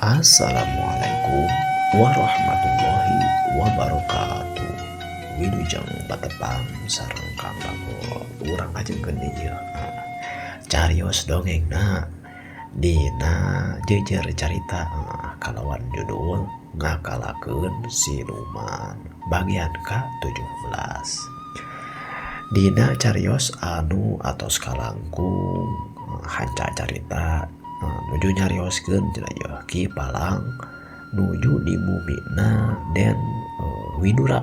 Assalamualaikum warahmatullahi wabarakatuh. Wilujeng patepang sareng Kang Bagol. Urang ngajengkeun ieu carios dongengna dina jejer carita kalawan judul Ngakalakeun Siluman bagian ka-17. Dina carios anu atos kalangkung hanca carita nuju nyarioskeun cenah ieu Ki Palang nuju di bumina Den Widura.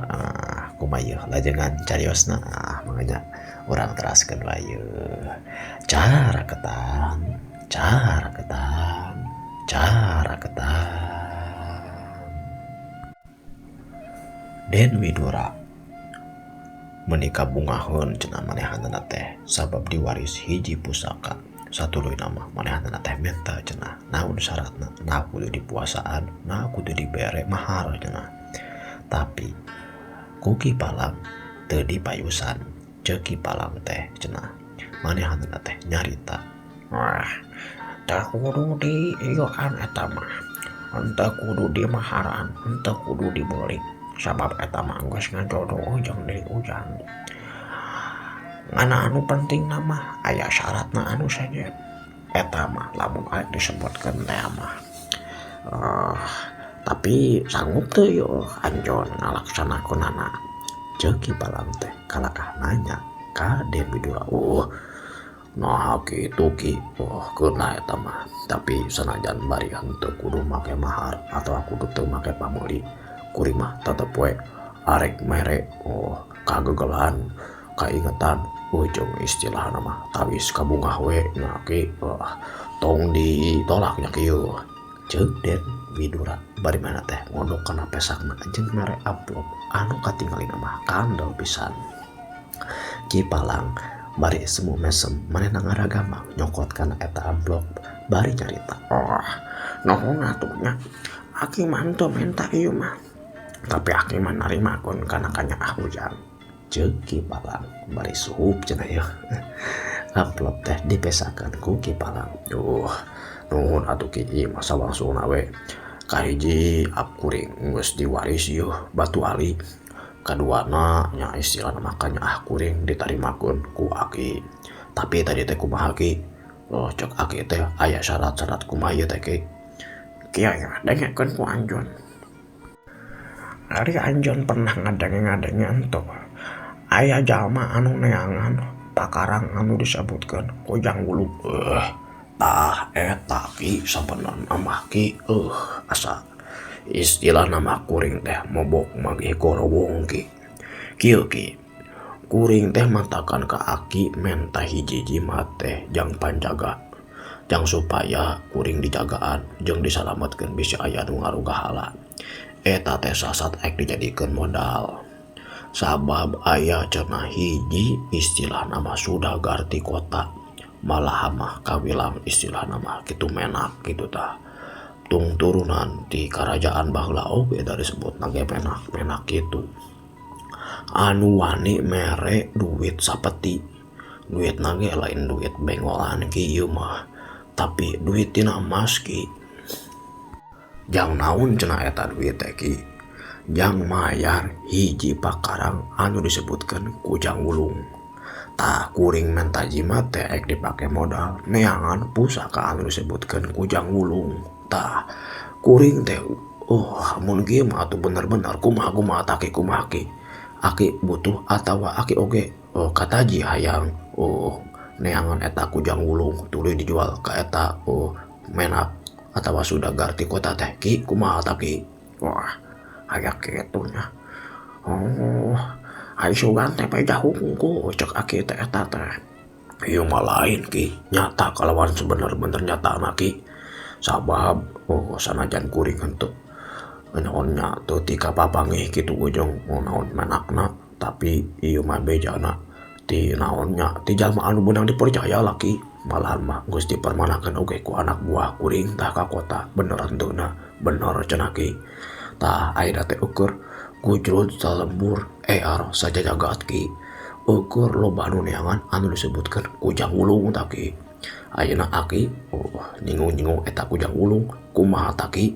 Kumaha ieu lajengan cariosna? Mangga urang teraskeun wae ieu. Cara ketang, cara ketang, cara ketang. Den Widura meuni kabungaheun cenah manehanna teh sabab diwaris hiji pusaka. Satuluyna mah manehanna teh menta cenah naon syaratna, nah kudu dipuasaan, nah kudu dibere mahar cenah. Tapi ku Ki Palang teu dipayusan. Ceuk Ki Palang teh cenah manehanna teh nyarita, "Wah, teu kudu di ieuan eta mah, henteu kudu dimaharan, henteu kudu dibeuli, sabab eta mah geus ngajodoh jeung diri ujang. Ngan anu pentingna mah aya syaratna anu sejen. Eta mah lamun arek disebutkeun teh mah, tapi sanggup teu yeuh anjeun ngalaksanakeunana?" Ceuk Ki Palang teh kalakah nanya ka Den Widura. "Oh, nah kitu, Ki. Oh, keun lah eta mah, tapi sanajan bari henteu kudu make mahar atawa kudu teu make pameuli, kuring mah tetep we arek mere oh kagegelan, kaingetan ujung istilahna mah tawis kabungah we nya, Ki. Oh, tong ditolak nya, Ki, yeuh." Ceuk Den Widura bari manehna teh ngodok kana pesakna jeung mere amplop anu katingalina mah kandel pisan. Ki Palang bari semu mesem, manehna ngaragamang nyokot kana eta amplop bari nyarita, "Oh, nuhun atuh nya. Aki mah henteu menta ieu mah, tapi aki mah narimakeun kana kanyaah ujang." Ceuk Ki Palang bari suhup cenah yeuh. Amplop teh dipesakeun ku Ki Palang. "Nuhun atuh, Ki. Ieu mah sawangsulna we. Kahiji, kuring geus diwaris ieu batu ali. Kaduana nya istilahna mah kanyaah kuring ditarimakeun ku aki. Tapi tadi teh kumaha, Ki? Oh, cek aki teh aya syarat-syarat, kumaha ieu teh, Ki?" "Kieu ya, dengekeun ku anjeun. Ari anjeun pernah ngadenge-ngadenge henteu aya jalma anu neangan pakarang anu disebutkeun Kujang Wulung?" "Tah eta, Ki, sabenerna mah, Ki, asa istilahna mah kuring teh mobok magih gorowong, Ki. Kieu, Ki, kuring teh matakan ka aki menta hiji jimat teh jang panjaga, jang supaya kuring dijagaan jeung disalametkeun bisi aya nu ngarugahala. Eta teh sasat ek dijadikeun modal. Sabab aya cenah hiji istilahna mah sudagar ti kota, malah mah kawilang istilahna mah kitu menak kitu tah. Tung turunan ti karajaan baheula oge da disebutna ge menak menak kitu. Anu wani mere duit sapeti. Duitna ge lain duit bengolan, Ki, ieu mah, tapi duit tina emas, Ki. Jang naon cenah eta duit teh, Ki? Jang mayar hiji pakarang anu disebutkeun Kujang Wulung. Tah, kuring menta jimat teh ek dipake modal neangan pusaka anu disebutkeun Kujang Wulung. Tah, kuring teh oh mun kieu mah atuh bener-bener kumaha kumaha tah, Ki? Kumaha, Ki? Aki butuh atawa aki oge oh kataji hayang oh neangan eta Kujang Wulung tuluy dijual ka eta oh menak atawa sudagar ti kota teh, Ki? Kumaha tah, Ki?" "Wah, aya kitu nya. Oh, ai sugan teh beja hungkul cek aki teh eta teh." "Ieu mah lain, Ki, nyata kalawan sebener-bener nyatana, Ki. Sabab oh sanajan kuring henteu naon nya teu tika papanggih kitu ujung oh naon menakna, tapi ieu mah bejana ti naon nya ti jalma anu beunang dipercaya lah, Ki. Malahan mah geus dipermanakeun oge ku anak buah kuring tah ka kota, bener henteuna." "Bener cenah, Ki. Tah, ayeuna teh ukur gujrud salembur ear sajajagat, Ki. Ukur loba anu neangan anu disebutkeun Kujang Wulung tah, Ki. Ayeuna aki oh nyinggung-nyinggung eta Kujang Wulung kumaha ta Ki?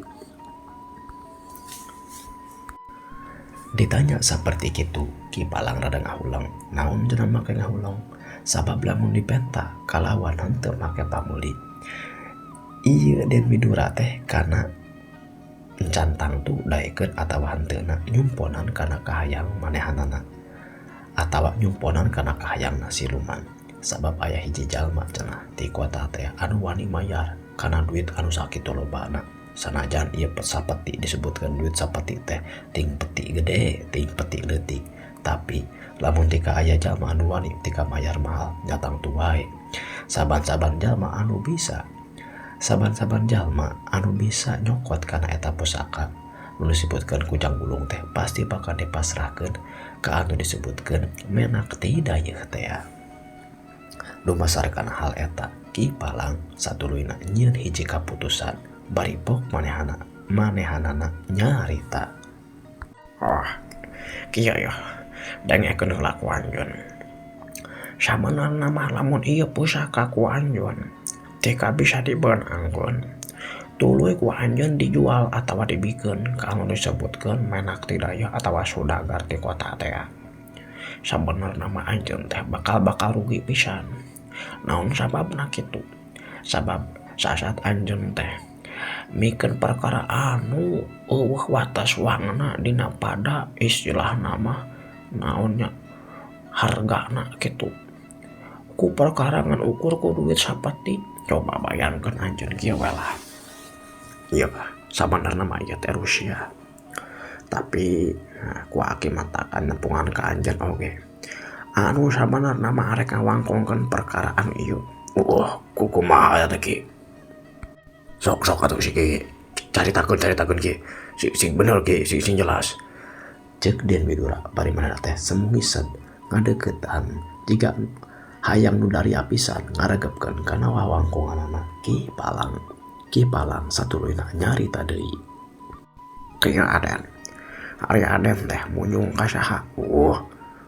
Ditanya saperti kitu, Ki Palang rada ngahuleng. Naon cenah make ngahuleng? Sabab lamun dipenta kalawan henteu make pamuli. Ieu Den Widura teh kana encan tangtu daekeun atawa henteuna nyumponan kana kahayang manehanana atawa nyumponan kana kahayangna siluman. Sabab aya hiji jalma cenah ti kota teh anu wani mayar kana duit anu sakitu lobana. Sanajan ieu sapeti disebutkeun duit sapeti teh ting peti gede ting peti leutik, tapi lamun tika aya jalma anu wani tika mayar mahal nya tangtu wae. Saban-saban jalma anu bisa, saban-saban jalma anu bisa nyokot kana eta pusaka nu disebutkeun Kujang Wulung teh pasti bakal dipasrahkeun ka anu disebutkeun Menak Tidayeuh teh. Dumasar kana hal eta, Ki Palang satuluyna nyieun hiji kaputusan bari pok manehanana nyarita. Oh, kieu ya, dengekeun heula ku anjeun. Sabenerna mah lamun ieu pusaka ku anjeun tika bisa dibeunangkeun, tuluy ku anjeun dijual atawa dibikeun ka anu disebutkeun Menak Tidayeuh atawa saudagar ti kota teh. Sabenerna mah anjeun teh bakal rugi pisan. Naon sababna kitu? Sabab sasat anjeun teh mikeun perkara anu eueuh watas wangna dina pada istilahna mah naonnya hargana kitu. Ku perkara ngan ukur ku duit sapati. Coba bayangkeun anjeun kieu we lah. Ieu sabenerna mah ieu teh Rusia. Tapi nah, ku aki matakan nepungan ka anjeun oge. Anu sabenerna mah arek ngawangkongkeun perkara anu ieu. Ku kumaha eta Ki? Sok-sok atuh si Ki. Caritakeun Ki. Sing bener Ki, sing jelas. Ceuk Den Widura bari manehna teh semungiseut ngadeukeutan jiga hayang nu daria pisan ngaregepkeun kana wawangkonganana Ki Palang. Ki Palang satuluyna nyarita deui. Kieu Aden. Ari Aden teh munyung ka saha?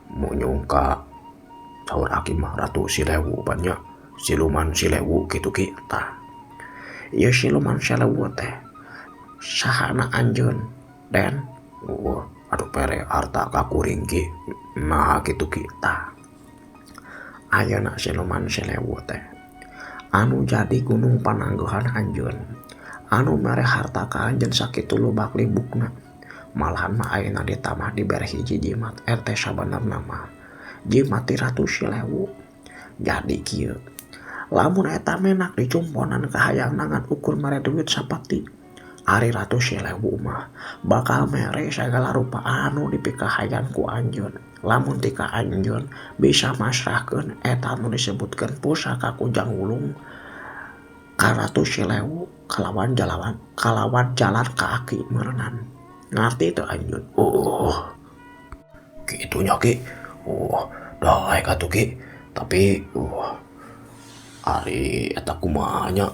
Munyung ka saur aki mah Ratu Silewu banyak. Siluman Silewu kitu Ki tah. Ieu siluman Silewu teh sahana anjeun, Den? Aduh pere harta ka kuring Ki. Nah kitu Ki tah. Ayeuna siluman Silewu teh anu jadi gunung panangguhan anjeun, anu mere harta ka anjeun sakitu lobak libukna. Malahan mah ayeuna ditambah dibere hiji jimat erte sabenerna mah jimat ti Ratu Silewu. Jadi kieu, lamun eta menak dicumponan kahayangna ngan ukur mere duit sapati, ari Ratu Silewu mah bakal mere sagala rupa anu dipikahayang ku anjeun. Lamun tika anjeun bisa masrahkeun eta anu disebutkeun pusaka Kujang Wulung ka Ratu Silewu kalawan jalan ka aki meureunan. Ngarti teu anjeun? Kitu nya Ki. Daek atuh Ki. Tapi ari eta kumaha nya?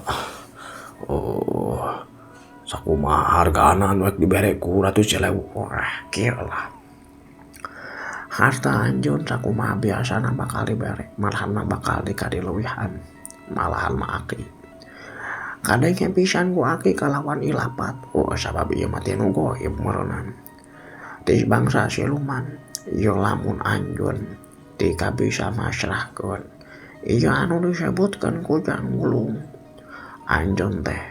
Sakumaha hargana anu rek dibere ku Ratu Silewu? Wah, kieu lah. Harta anjeun sakumaha biasana bakal dibere, malahan mah bakal dikadiluwihan. Malahan mah aki. Kadenge pisan ku aki kalawan ilapat. Sabab ieu mah tinu goib meureunan. Ti bangsa siluman, ieu lamun anjeun tika bisa masrahkeun ieu anu disebutkeun Kujang Wulung, anjeun teh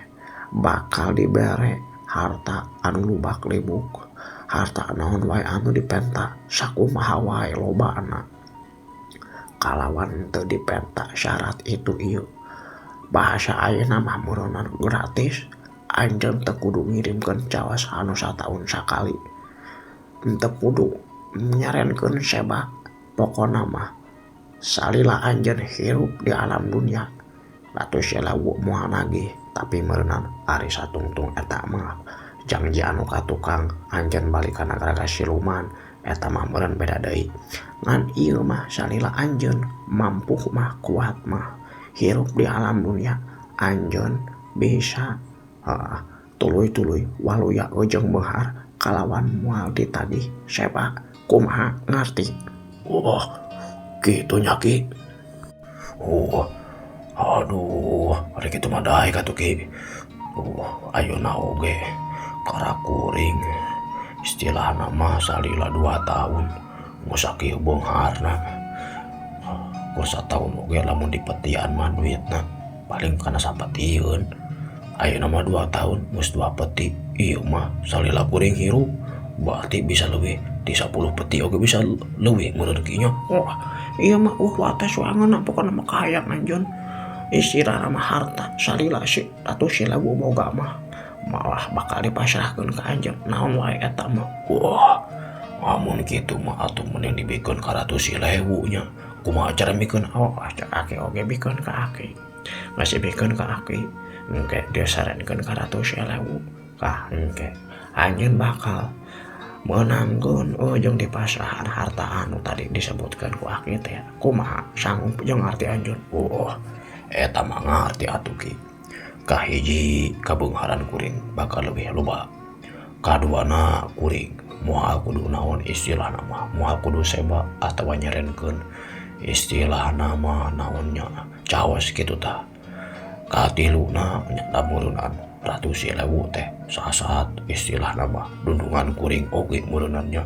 bakal dibere harta anu lubak libuk, harta naon wae anu dipenta sakumaha wae lobana. Kalawan teu dipenta syarat itu ieu. Bahasa ayeuna mah meureunan gratis, anjeun teu kudu ngirimkeun cawas anu sataun sakali. Teu kudu nyarenkeun seba, pokona mah salila anjeun hirup di alam dunia. Ratu Silewu moal nagih, tapi meureunan ari satungtung eta mah janji anu ka tukang anjeun balik kana nagara siluman eta mah meureun beda deui. Ngan ieu mah salila anjeun mampu mah kuat mah hirup di alam dunia, anjeun bisa tuluy-tuluy waluya jeung beunghar kalawan moal ditagih seba. Kumaha ngarti? Kitu nya Ki. Aduh, ari kitu mah daek atuh Ki. Ayeuna oge kara kuring istilahna mah salila 2 tahun geus sakieu beungharna. Kur sataun oge lamun dipetian mah duitna paling kana sapetieun. Ayeuna mah 2 tahun geus 2 peti. Ieu mah salila kuring hirup berarti bisa leuwih di 10 peti oge bisa leuwih meureun Ki nya. Wah, ieu mah wates soangan pokona mah kahayang anjeun. Istilahna mah harta salila si Ratu Silewu boga mah malah bakal dipasrahkeun ka anjeun naon wae eta mah. Wah, amun kitu mah atuh mending dibikeun ka Ratu Silewu nya. Kumaha cara mikeun? Oh, cek aki oge bikeun ka aki. Geus dibikeun ka aki, engke disarenkeun ka Ratu Silewu. Kah engke anjeun bakal meunangkeun jeung dipasrahan harta anu tadi disebutkeun ku aki teh. Kumaha sanggup jeung ngarti anjeun? Oh, eta mah ngarti atuh Ki. Kahiji kabeungharan kuring bakal leuwih loba. Kaduana kuring moal kudu naon istilahna mah, moal kudu seba atawa nyerenkeun istilahna mah naonnya caos kitu tah. Katiluna nya meureunnan Ratu Silewu teh sasaat istilahna mah dundungan kuring oge meureunannya.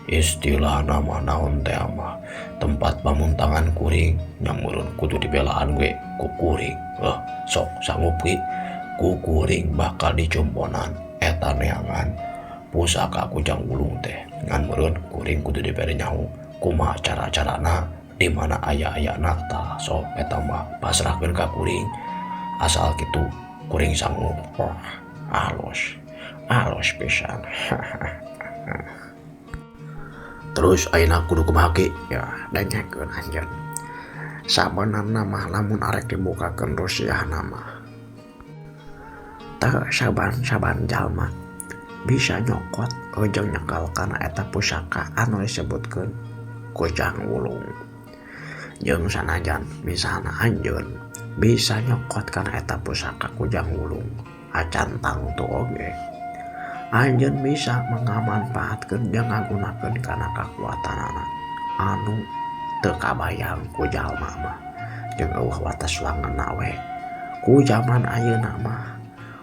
Istilahna mah naon teh mah tempat pamuntangan kuring nya meureun kudu dibelaan ge ku kuring. Sok sanggup Ki ku kuring bakal dicumponan eta neangan pusaka Kujang Wulung teh. Ngan meureun kuring kudu dibere nyaho kumaha cara-carana di mana aya-ayana tah. Sok eta mah pasrahkeun ka kuring asal kitu kuring sanggup. Wah, alus alus pisan. Terus ayeuna kudu kumaha Ki? Ya, dengekeun anjeun. Sabenerna mah lamun arek dibukakeun rusiahna mah teu saban-saban jalma bisa nyokot jeung nyekel kana eta pusaka anu disebutkeun Kujang Wulung. Jeung sanajan misalna anjeun bisa nyokot kana eta pusaka Kujang Wulung acan tangtu oge anjeun bisa mengamanfaatkeun jeung ngagunakeun kana kakuatanana anu teu kabayang ku jalma mah jeung eueuh wates wangeunna we ku jaman ayeuna mah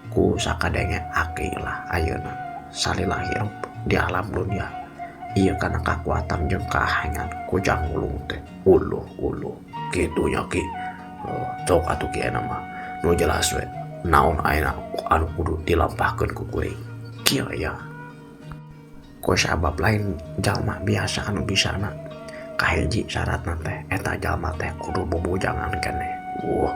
ku sakadenge aki lah ayeuna salila hirup di alam dunia ieu kana kakuatan jeung kahangan Kujang Wulung teh. Uluh uluh kitu nya Ki. Cok atuh Ki ayeuna mah nu jelas we naon ayeuna anu kudu dilampahkeun ku kuring. Kieu ya, ku sabab lain jalma biasa anu bisana. Kahiji syaratna teh eta jalma teh kudu bubujangan keneh. Wah,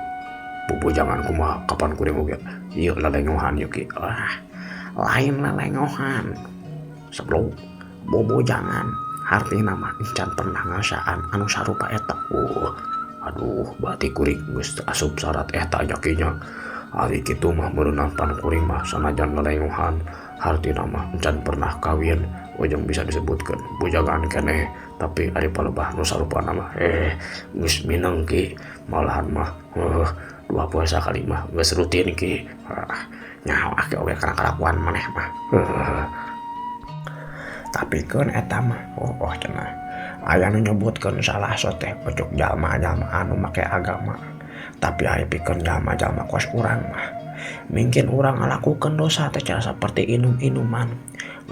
bubujangan kumaha kapan kuring oge ieu lalengohan ieu Ki? Ah, lain lalengohan. Sebelum bubujangan hartina mah encan pernah ngasaan anu sarupa eta. Aduh, berarti kuring geus asup syarat eta nya Ki nya. Ari kitu mah meureunnan pan kuring mah sanajan lalengohan hartina mah encan pernah kawin ujung bisa disebutkeun bujangan keneh, tapi ari palebah nu sarupana mah geus mineng Ki, malahan mah 2 poe sakali mah geus rutin Ki. Nyaho aki oge kana kalakuan maneh mah. Tapi keun eta mah oh cenah aya nu nyebutkeun salah so teh pecuk jalma-jalma anu make agama, tapi aya pikeun jalma-jalma kos urang mah mungkin urang ngalakukeun dosa teh cara seperti inum-inuman,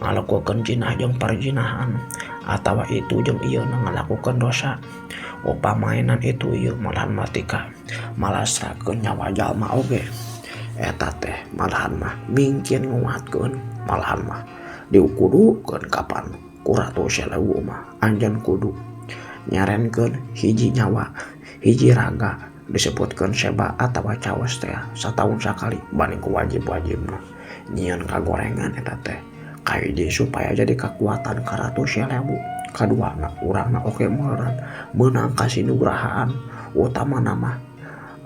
ngalakukeun jinah jeung parjinahan, atawa itu jeung ieu ngalakukeun dosa. Upamainan itu ieu malahan matika malasrakeun nyawa jalma oge. Eta teh malahan mah mungkin nguatkeun, malahan mah diukudukeun kapan ku Ratu Silewu mah anjeun kudu nyarenkeun hiji nyawa, hiji raga disebutkeun seba atawa caos teh sataun sakali banding ku wajib-wajibna nyieun kagorengan eta teh kahiji supaya jadi kekuatan ka Ratu Silewu. Kaduana urangna oge meureun meunang kasinugrahaan utamana mah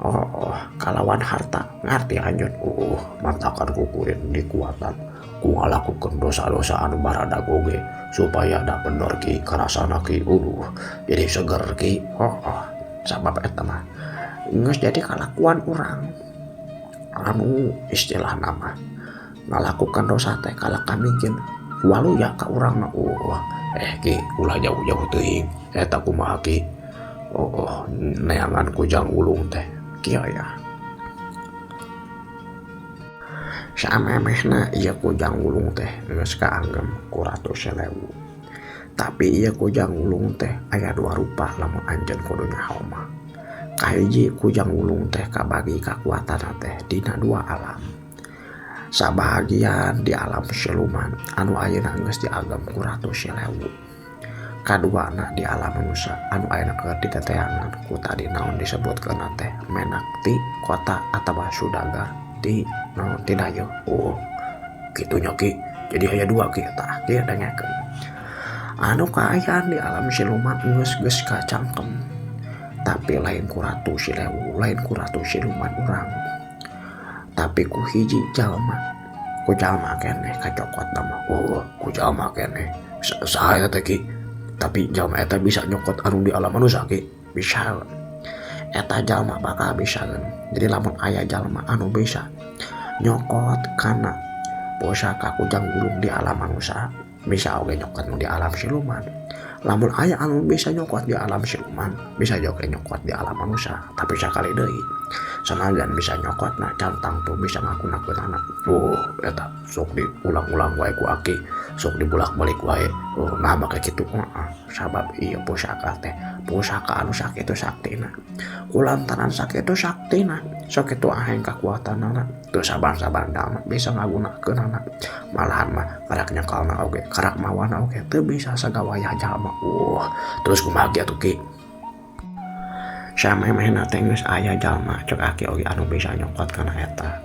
oh kalawan harta ngarti anjeun. Mantakan ku kuring dikuatan ku ngalakukeun dosa-dosa anu baradag oge supaya da bener Ki karasana Ki. Jadi seger Ki. Oh, sabab eta mah geus jadi kalakuan urang anu istilahna mah ngalakukan dosa teh kalah kamikeun walu ya ka urang mah. Ki ulah jauh-jauh teuing eta kumaha Ki? Neangan Kujang Wulung teh Kieu ya. Samemehna ieu Kujang Wulung teh geus kaanggem ku Ratu Selewu. Tapi ieu Kujang Wulung teh aya dua rupa lamun anjeun kudu nyaho mah. Kahiji Kujang Wulung teh kabagi kakuatanna teh dina dua alam. Sabahagian di alam siluman anu ayeuna geus diagem ku Ratu Selewu. Kaduana di alam manusia anu ayeuna keur diteteangan ku tadi naon disebutkeun teh menak ti kota atawa sudagar ti naon ti dayeuh. Oh, kitu nya Ki. Jadi aya dua Ki. Tah kieu dengekeun. Anu kaayaan di alam siluman geus geus kacangkem. Tapi lain ku Ratu Silewu, lain ku Ratu Siluman urang. Tapi ku hiji jalma. Ku jalma keneh kacokot mah. Oh, ku jalma keneh. Saha eta teh Ki? Tapi jalma eta bisa nyokot anu di alam manusia Ki? Bisa. Eta jalma bakal bisa. Jadi lamun aya jalma anu bisa nyokot kana pusaka Kujang Wulung di alam manusia, bisa oge nyokot nu di alam siluman. Lamun aya anu bisa nyokot di alam siluman, bisa oge nyokot di alam manusia. Tapi sakali deui sanajan bisa nyokot nah cantang tuh bisa ngagunakeun anak. Oh, eta sok diulang-ulang wae ku aki, sok dibulak-balik wae. Oh, nah make kitu. Heeh, sabab ieu pusaka teh pusaka anu sakitu saktina. Kulantaran sakitu saktina, sakitu aheng kakuatanana, teu saban-saban jalma bisa ngagunakeunana. Malahan mah karak nyekalna oge, karak mawana oge teu bisa sagawayah jalma. Terus kumaha atuh Ki? Samemehna teh geus aya jalma cek aki oge anu bisa nyokot kana eta.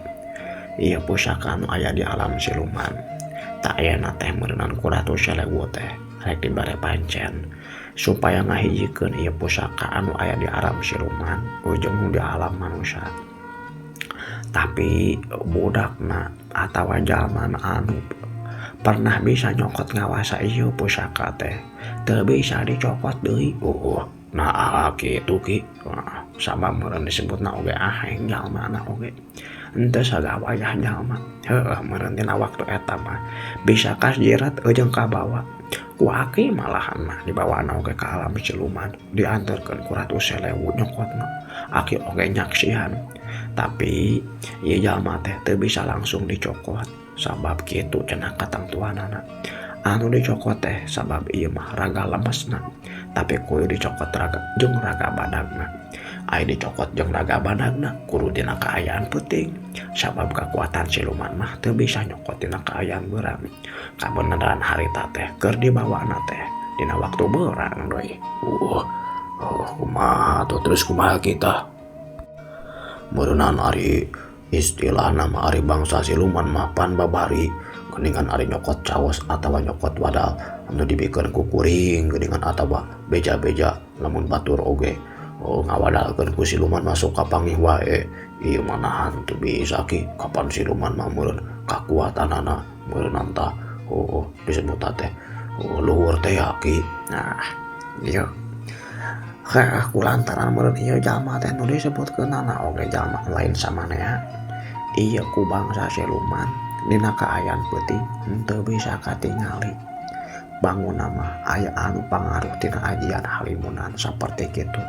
Ieu pusaka anu aya di alam siluman. Tak ayeuna teh meureunan ku Ratu Selewu teh rek dibere pancen supaya ngahijikeun ieu pusaka anu aya di alam siluman ujung di alam manusia. Tapi budakna atawa jalma anu pernah bisa nyokot ngawasa ieu pusaka teh teu bisa dicokot deui. Oh, nah kitu Ki. Sabab meureun disebutna oge aheng jalmana oge. Henteu sagawayah jalma. Heueuh meureun dina waktu eta mah bisa kasjirat jeung kabawa. Ku aki malahan mah dibawana oge ka alam siluman, dianterkeun ku Ratu Selewu nyokotna. Aki oge nyaksihan. Tapi ieu jalma teh teu bisa langsung dicokot sabab kitu cenah katangtuanana. Anu dicokot teh sabab ieu mah raga lemesna, tapi kudu dicokot raga jeung raga badagna. Ai dicokot jeung raga badagna kudu dina kaayaan peuting sabab kakuatan siluman mah teu bisa nyokot dina kaayaan beurang. Kabeneran harita teh keur dibawana teh dina waktu beurang deui. Kumaha tuh terus kumaha kita? Meureunan ari istilah nama ari bangsa siluman mah pan babari geuningan ari nyokot caos atawa nyokot wadal anu dibikeun ku kuring geuningan atawa beja-beja lamun batur oge. Oh, ngawadalkeun ku siluman masuk ka pangih wae. Ieu mah nahan teu bisa Ki, kapan siluman mah meureun kakuatanana meureun tah. Oh, disebut teh oh, luhur teh ya Ki. Nah, ieu heh kulantaran meureun ieu jalma teh nu disebutkeunana oge jalma lain samanea. Ieu ku bangsa siluman dina kaayaan peuting henteu bisa katingali. Bangunna mah aya anu pangaruh tina ajian halimunan saperti kitu.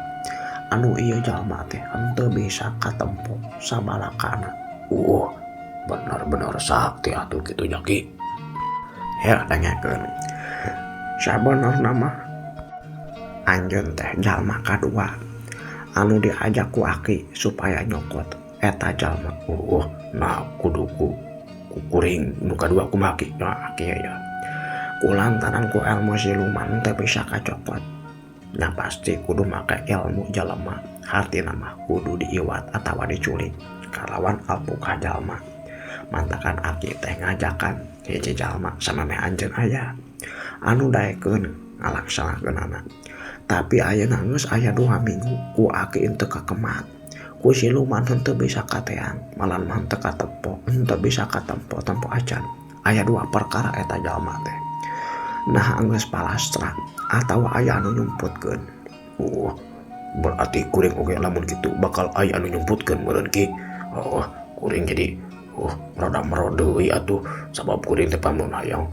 Anu ieu jalma teh henteu bisa katempo sabalakana. Bener-bener sakti atuh kitu nya Ki. Heuh dengekeun. Sabenerna mah anjeun teh jalma kadua anu diajak ku aki supaya nyokot eta jalma. Nah kudu ku kuring nu kadua kumaha Ki? Nah kieu ya. Kulantaran ku ilmu siluman teh bisa kacokot. Nah pasti kudu make ilmu jalma. Hartina mah kudu diiwat atawa diculik kalawan alpukah jalma. Mantakan aki teh ngajakan hiji jalma samemeh anjeun aya anu daekeun ngalaksanakeunana. Tapi ayeuna geus aya 2 minggu ku aki henteu kakemat. Ku siluman henteu bisa kateang, malah mah henteu katempo, henteu bisa katempo tempo acan. Aya 2 perkara eta jalma teh. Nah geus palastra atawa aya anu nyumputkeun. Berarti kuring oge lamun kitu bakal aya anu nyumputkeun meureun Ki. Oh, kuring jadi rada mero deui atuh sabab kuring teh pamun hayang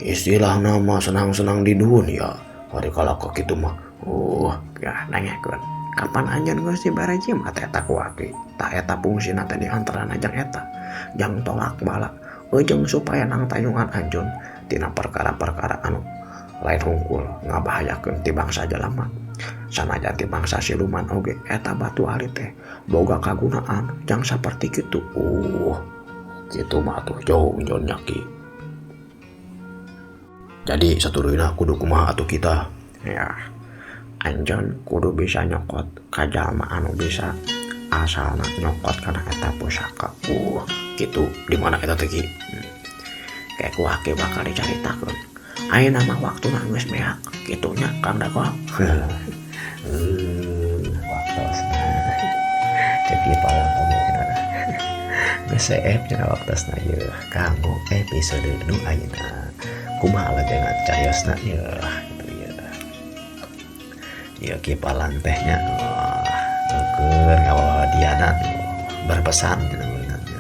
istilahna mah senang-senang di dunia. Hari kalaka kitu mah. Ya nanyakeun. Kapan anjeun geus dibere jimat eta ku aki? Tah eta fungsina teh diantarana jang eta, jang tolak bala jeung supaya nangtayungan anjeun tina perkara-perkara anu lain hungkul ngabahayakeun ti bangsa jalma. Sanajan ti bangsa siluman oge eta batu alit teh boga kagunaan jang saperti kitu. Kitu mah atuh jongjon nya Ki. Jadi satuluyna kudu kumaha atuh kita? Ya, anjeun kudu bisa nyokot ka jalma anu bisa asalna nyokot kana eta pusaka. Kitu di mana eta teh Ki? Kayak ku aki bakal dicaritakeun. Ayeuna mah waktuna geus beak kitu nya Kang Dagol. Waktosna. Cek ieu palang oge cenah. Geus seep cenah waktosna ieu kanggo episode nu ayeuna. Kumaha lajengan cariosna ieu kitu ieu. Ieu Ki Palang teh nya keur ngawawadianan berpesan cenah beunang nya.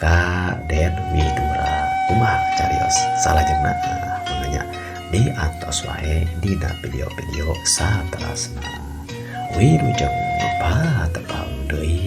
Ka Den Widura kumaha carios salajengna manganya diantos wae dina video-video saterasna. Wilujeng patepang deui.